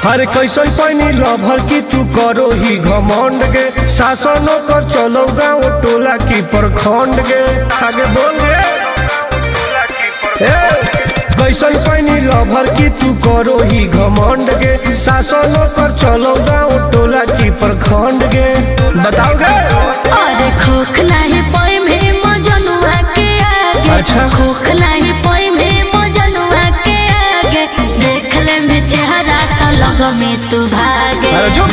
हर कैसन पैनी लभर की तू करो ही घमंड गे, शासनो कर चलो गाँव टोला की प्रखंड गे। आगे बोल गे कैसन पैनी लभर की तू करो ही घमंड गे, शासनो कर चलो गाँव टोला की प्रखंड गे। बताओ गे। अरे खोखला ही पोई में मजनुआ के आगे। अच्छा। खोखला ही पोई में मजनुआ के आगे, देख ले में चेहरा तो लग में तू भागे। अरे चुप।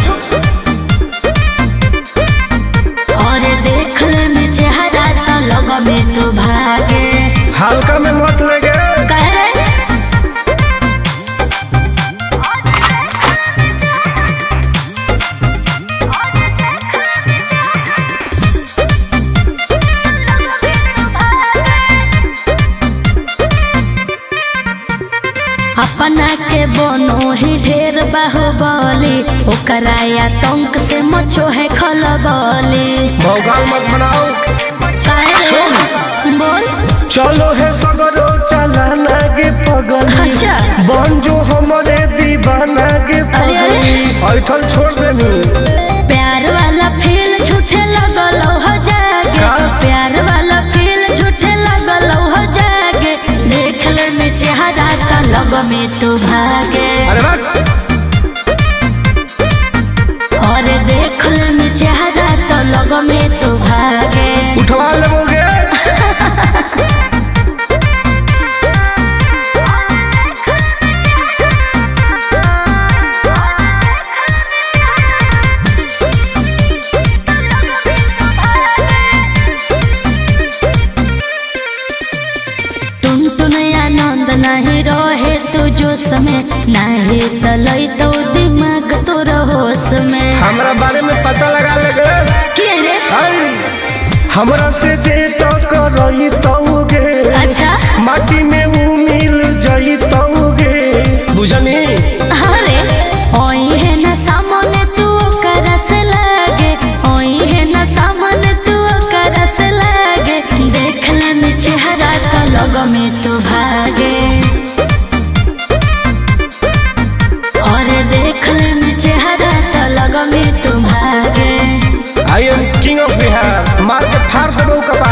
अरे देख ले में चेहरा तो लग में तू भागे। हल्का में मत ले गे। कह रे अपना के बनो ही ढेर बाहुबली, ओकरा आतंक से मचो है खलबली। भौकाल मत बनाओ। काहे रे? बोल। चलो हे सगरो चलाना गे पगली। अच्छा। बन जो हमरे दीवाना गे अरे, अरे। पगली। ऐठल छोड़ देनी। प्यार वाला फील झूठे लगल हो जागे। का? प्यार वाला फील झूठे लगल हो जागे, देख ले में चेहरा तो लग में तू भागे। अरे बात। और देख ले में चेहरा तो लग में तू भागे। उठवा लेबोगे। टुन टुन आनंद नहीं रहे तू जोश में, नहीं तलई तो दिमाग तोर होश में। हमरा बारे में पता लगा ले गे। के रे? आई, हमरा से जे तो करई तौगे। अच्छा। माटी में ऊ मिल जई तौगे। बुझनी। अरे ओई है ना सामने तू ओकरा से लागे, ओई है ना सामने तू ओकरा से लागे, देख ले में चेहरा तो लग में तू भागे। अरे देख ले में चेहरा तो लग में तू भागे। I am king of Bihar. मार के फाड़ देबो कपार।